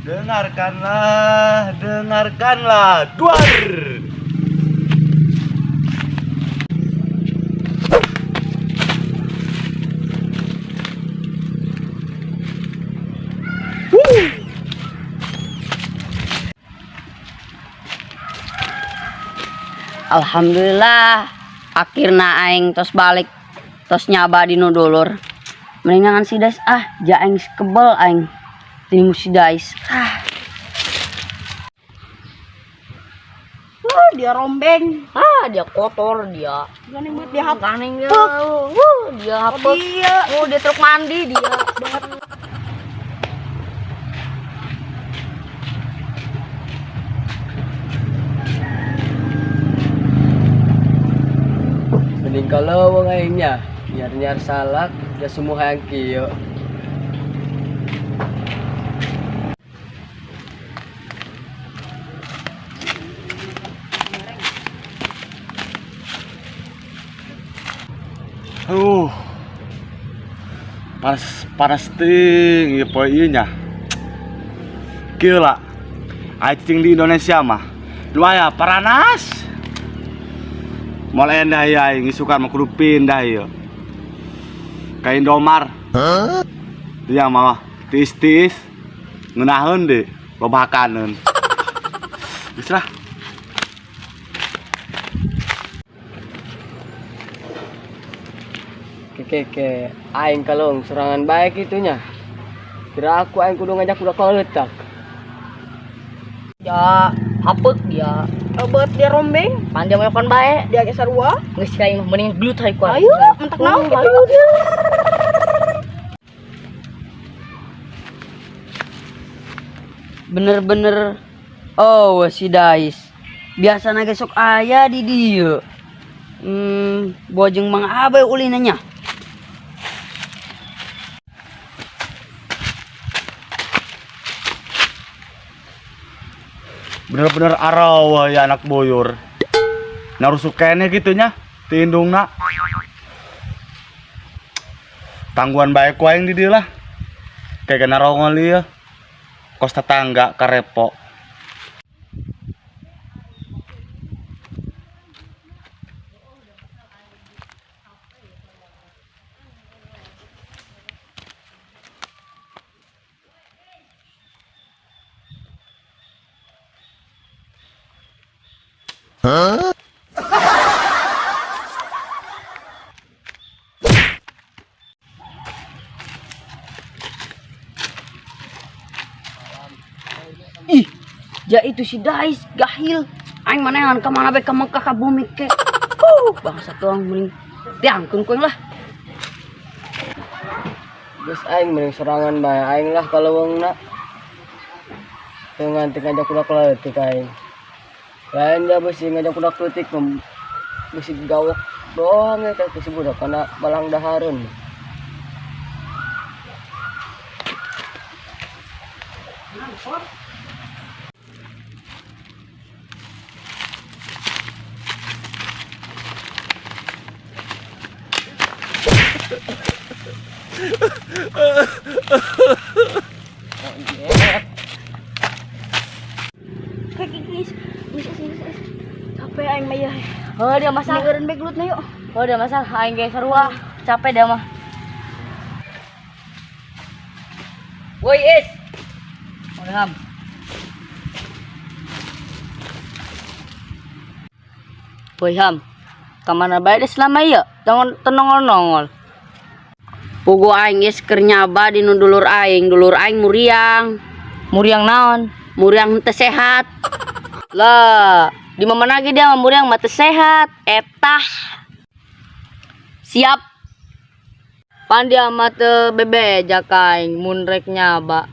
Dengarkanlah, dengarkanlah. Duar. Alhamdulillah akhirna aing tos balik tos nyaba di nu dulur. Mendingan si Dais ah, ja aing kebel aing. Tini si Dais. Ah, Wah, dia rombeng. ah dia kotor dia. Gandeng banget dia hap. Gandeng dia. Wuh, dia hapek. Dia. Oh, dia truk mandi dia. Mending kalau wong aingnya nyar-nyar salak ya semua hayang kieu. Aduh. Panas panas ting ieu poe ieu nya. Kieu lah. Acing di Indonesia mah. Nu aya paranas. Moal endah ieu aing isukan mah kudu pindah ieu. Ka Indomar. Dia mah tiis-tiis ngeunaheun deui lobakaneun. Geus lah. Keke aing kalong serangan baik itunya. Kira aku aing kudu ngajak budak letak. Ya, hapek dia. Obat dia rombeng. Panjang makan bae. Dia ge sarua. Geus aing mah mending gelut hayu ku aing. Ayo, mentak naon Oh, kitu. ayo dia. Bener-bener oh si Dais. Biasana ge sok aya di dieu. Bojeng Mang Abe ulinna nya. Bener-bener arawa ya anak boyur. Narusuk kene gitu nya, ti indungna. Tangguhan bae ku aing di dieu lah. Kayak kena rongol ieu. Kos tetangga karepo. Ih, ja itu si Dais gahil. Aing manehan ka mana bae ka Mekah ka bumi ke. Bangsa tuang mending tiangkeun ku aing lah. Geus aing mending serangan bae aing lah kalau wongna. Teu nganti ngajak budak leutik aing. Lain dia beusi ngajak budak leutik beusi gawok doang ya teh si budak kana balang dahareun. Kaki guys. Geus geus geus. Capek aing mah ya. Heuh dia masalah. Dengerin bae gelutna yuk. Heuh dia masalah aing ge sarua. Capek dia mah. Woi Is. Udah Ham. Woi Ham. Kamana bae deh selama ieu? Jangan tenongol-nongol. Pugu aing geus keur nyaba di nu dulur aing, dulur aing muriang. Muriang naon? Muriang teu sehat. Lah, di mana lagi dia mah muriang mah teu sehat. Etah. Siap. Pan dia mah teu bebeja ka aing mun rek nyaba.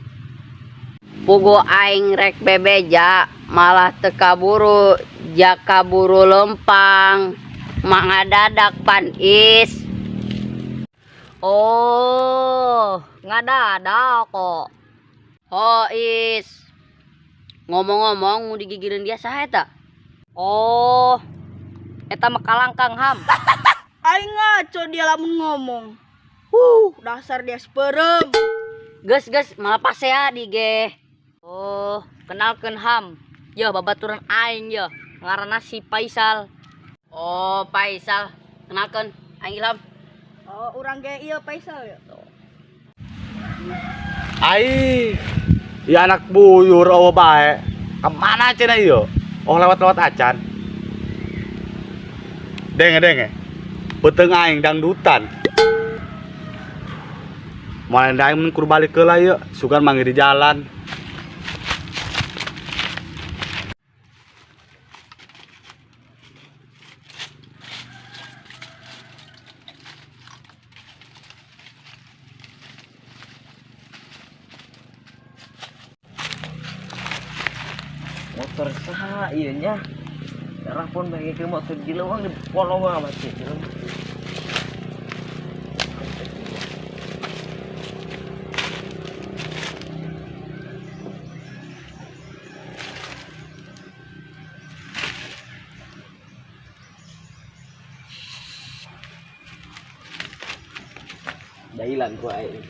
Pugu aing rek bebeja malah teu kaburu, ja kaburu lempang. Mangadadak pan is. Oh, ngadadak kok. Oh, is. Ngomong-ngomong mau digigireun dia saha eta? Oh, eta mah kalangkang Ham. Aing ngaco dia lamun ngomong. Dasar dia seperem. Geus geus malah pasea di ge. Oh, kenalkeun Ham. Yeuh babaturan aing yeuh. Ngaranna si Faisal. Oh, Faisal. Kenalkeun aing Ilham. Oh, urang ge ieu Faisal ya. Ai, ya anak buyur eueuh bae. Kemana cenah ieu? Oh lewat-lewat acan. Denge denge. Beuteung aing dangdutan. Moal aing mun kur balik heula ieu, sugan manggih di jalan. Motor saha ieu nya? Darah pun bagi ke motor di leuweung dipolong amat sih. Dahilan ku aing.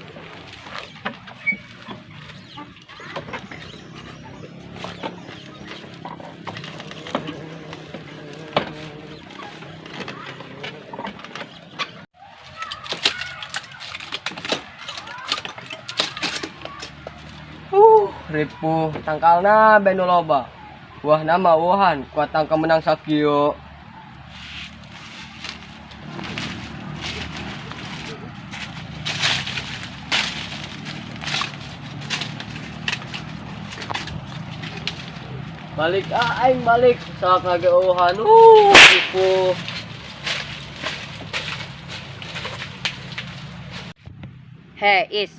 Ripuh tangkalna beno loba. Wah nama wuhan kuat tangka menang sakieu. Balik ah aing balik sak lagi wuhan. Ripuh. He, Is.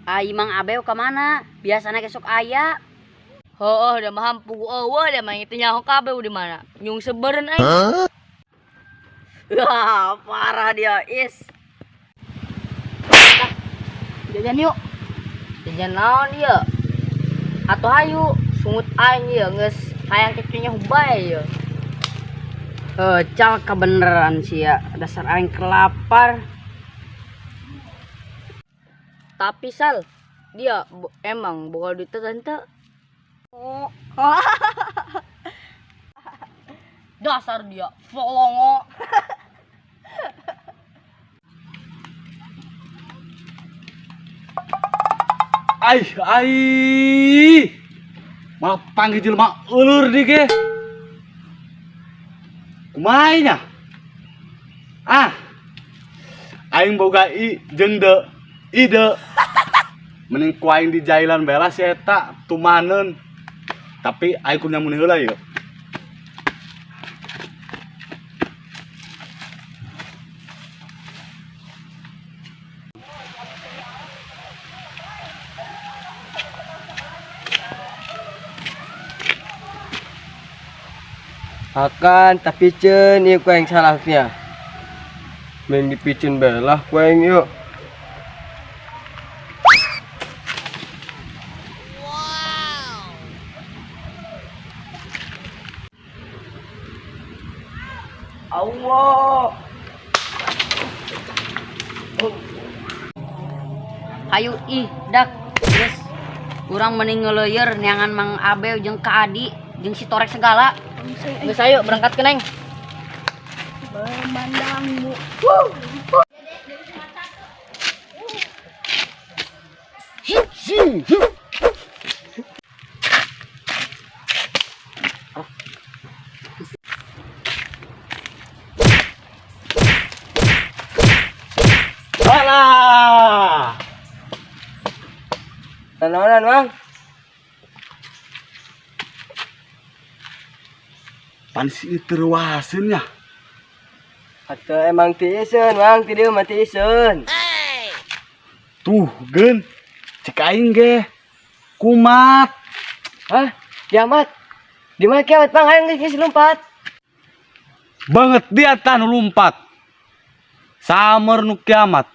Ai Mang Abeu ka mana? Biasana ge sok aya. Heueuh da mah hampu eueuh da mah teu nyaho kabeh di mana. Nyung sebeureun aing. Wah, parah dia, Is. Tah, jajan yuk. Jajan naon ieu? Atuh hayu, sungut aing ieu geus hayang kitu nya bae ieu. Heuh, cal kebeneran sia, dasar aing kelapar. Tapi Sal, dia emang boga duit teh tante. Oh. Dasar dia folongo. Ai, ai. Malah panggil jelema euleur di ge. Kumaha nya? Ah. Aing boga i jeung de ide. Mending ku aing di jailan bae lah si eta tumaneun. Tapi aing kudu nyamun heula ieu. Akan tapi ceun ieu ku aing salahnya. Main dipicen bae lah ku aing ieu. Allah. Hayu ih dak geus. Urang mending ngeleueur neangan Mang Abeu jeung Ka Adi jeung si Torek segala. Geus ayo berangkat ke Neng. Memandangmu. Alah. Tanaman, Mang. Pan si ieu teu reuaseun nya. Atuh emang tiiseun, Mang, ti dieu mah tiiseun. Tuh, geun. Cek aing ge. Kumat. Hah? Kiamat. Di mana kiamat, Bang? Aing geus lompat. Banget dia tah nu lumpat. Samer nu kiamat.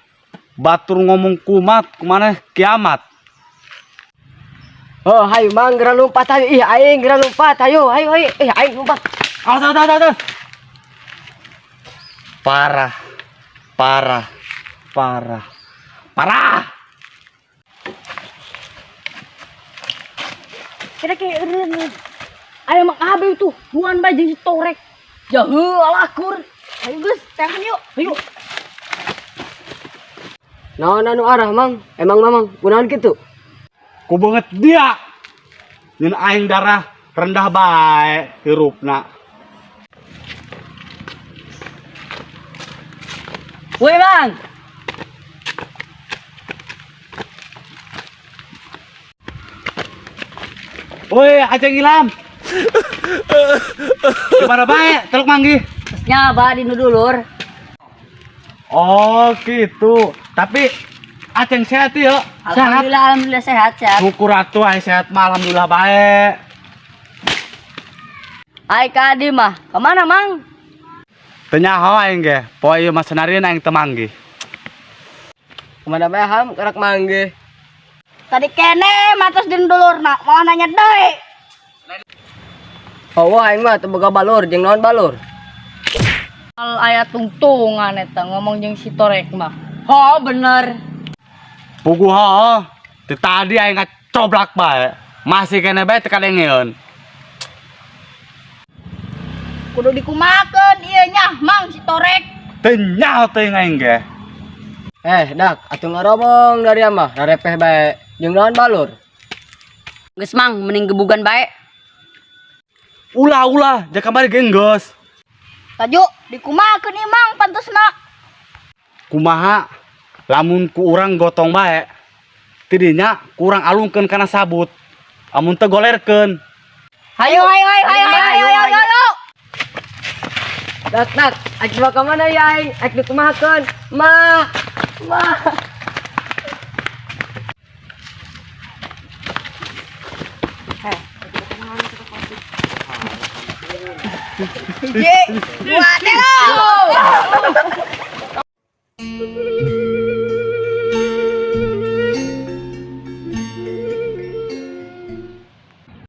Batur ngomong kumat, kumaneh kiamat. Oh, hayu Mang, geura lompat hayu. Ih, aing geura lompat. Hayu, hayu, hayu. Ih, aing lompat. Awas, awas, awas, awas. Parah. Parah. Parah. Parah. Kira kayak eureun. Ayo Mang Abe tuh, duaan bae jeung si Torek. Ya heuh alakur. Ayo geus, tangan yuk. Ayo. Naon anu arah mang? Emang mamang kunaon kitu? Ku banget dia. Nyen aing darah rendah bae hirupna. Woi, Mang. Woi, Aceng Ilham. Gimana bae teluk manggih? Terus nyaba di nu dulur. Oh, gitu. Tapi Aceng sehat ya? Sehat. Alhamdulillah, alhamdulillah sehat, sehat. Syukur atuh aing sehat mah alhamdulillah bae. Ai ka adi mah, kemana Mang? Teu nyaho aing ge. Poe ieu mah senarieun aing teu manggih. Kemana bae ham karak manggih. Tadi kene matos din dulurna, mau nanya deui. Oh, aing mah teu boga balur jeung naon balur. Al aya tungtungan eta ngomong jeung si Torek mah. Ho bener. Puguh heuh. Ti tadi aing ngacoblak bae. Masih kene bae teu kadengeun. Kudu dikumakeun ieu nya, Mang si Torek. Teu nyaho teuing aing ge. Eh, dak, atuh ngaromong dari mah, rarepeh bae. Jeung naon balur? Geus Mang, mending gebugan bae. Ulah ulah, ja kamari ge geus. Taju dikumakeun ieu Mang pantesna. Kumaha lamun ku urang gotong bae. Tidinya kurang alungkeun kana sabut. Amun teu golerkeun. Hayo, Ayo ayo ayo ayo ayo ayo. Dak, dak, aing bawa ka mana ya aing? Aing dikumahakeun. Ma, ma. Hiji, dua, tilu.